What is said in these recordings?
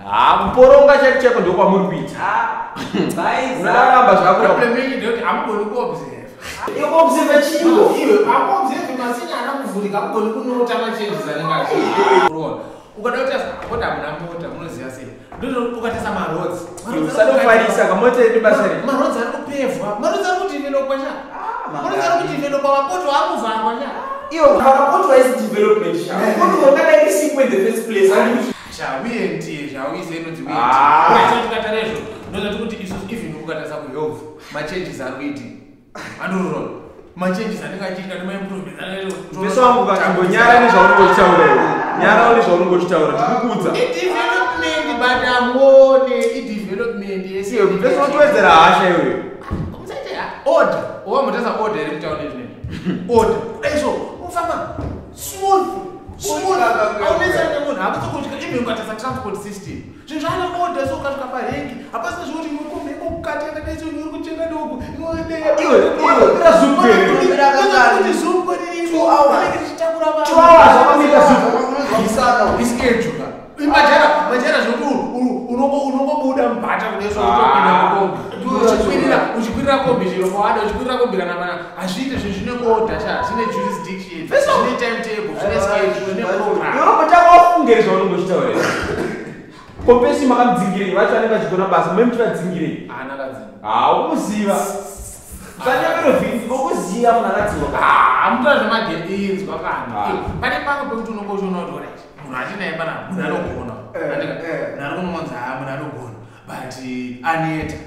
Ha, kuporonga chaiko chaiko ndokwamuri kuita. Unodaramba zvako. Problem yenyu ndeyekuti hamugoni kuobserve. Ikuobserve chiiko? Iwe hamuobserve masini ana kuvhurika, hamugoni kunota machanges anenge achiitika. Ukada kutarisa koti hamuna mota, munoziva sei? Ndozvo ukatarisa maroads. Usanofarisa kamota yedu basa rei. Maroads ari kupevhwa, maroads ari kudevelopwa sha. Maroads ari kudevelopwa, mapoto ari kuvharwa sha. Iyo vakapoto haisi development sha. Poto wakadai isipo in the first place. Sha, uye sha, uye inonzi uye. Ah. Uye tikatara izvo, ndozvati kuti isusu even ukatarisa kuhealth, machanges ari kuitika. Andorora. Machanges anenge achiitika nemaimprovements anenge Mfeso wangu ukachingonyara nezvaunongochitaura iwe. Nyarawo nezvaunongochitaura ndikukuudza. Idevelopment but amuone idevelopment yese. Iwe mfeso unotowedzera hasha iwe. Musaite order. Wamutasa order iri mutauni zvinezvi. Order. Kudai so unofamba smooth. Smooth. Aunetsani nemunhu hakutsi even ukatarisa transport system. Zvinhu zvaane order so ukasvika parengi hapasina zvekuti imwe kombi ikokukata yakadai so imwe iri kuchenga doku imwe Iwe, iwe, kwira Zup here. kuti Zup ririmo 2 hours. rinenge richitakura vanhu. 2 hours wakamira Zup. Ischedule. Majara, majara zvekuti unongobuda mubhata kuneso utopinda mukombi. Uchikwirira, uchikwirira kombi chero kwawada, uchikwirira kombi kana mana hazviite zvinhu zvine order sha, zvine jurisdiction, zvine timetable, zvine schedule, zvine program. Iwe unombotanga wafungere zvaunongochitaura iwe. Kompesi makamudzingirei vacho vanenge vachigona basa mune muchivadzingirei. Haana kadzinga. Ha, ukuziva. Usanyepero ukuziva munhu akadzingwa. Ah, amutora zvemageinzwa kana. Ah. Pane pamwe pekuti unongochiona kuti alright, munhu achinaye panapa, munhu anogona. Eh, eh. Munhu ari kunongonzi haa, munhu anogona. But aneta.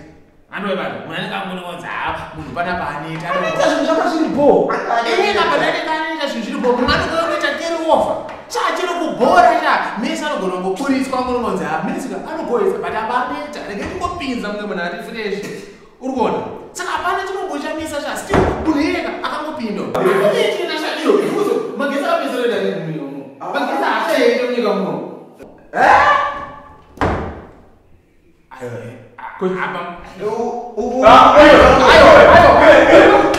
Andoibata, munhu anenge angonongonzi haa, munhu panapa aneta. Anoita zvinhu zvaka zviri bho. Inini apa ndanenge anoita zvinhu zviri bho, munhu anogona kuita carry over. Cha chero kubhora cha, Messi anogona kungoburitswa angonongonzi haa, Messi anogoesa but apa aneta. Regai tingopinza mumwe munhu ari fresh. Uri kuona? Saka hapana chinomboshamisa sha, still munhu iyeka akangopinda. Anoitina sha iyo, ndikuzo magetsi akapedzisira kuenda rini munyika muno? Magetsi haachaende munyika muno. Aiwa, apa Ah, aiwa, aiwa, aiwa.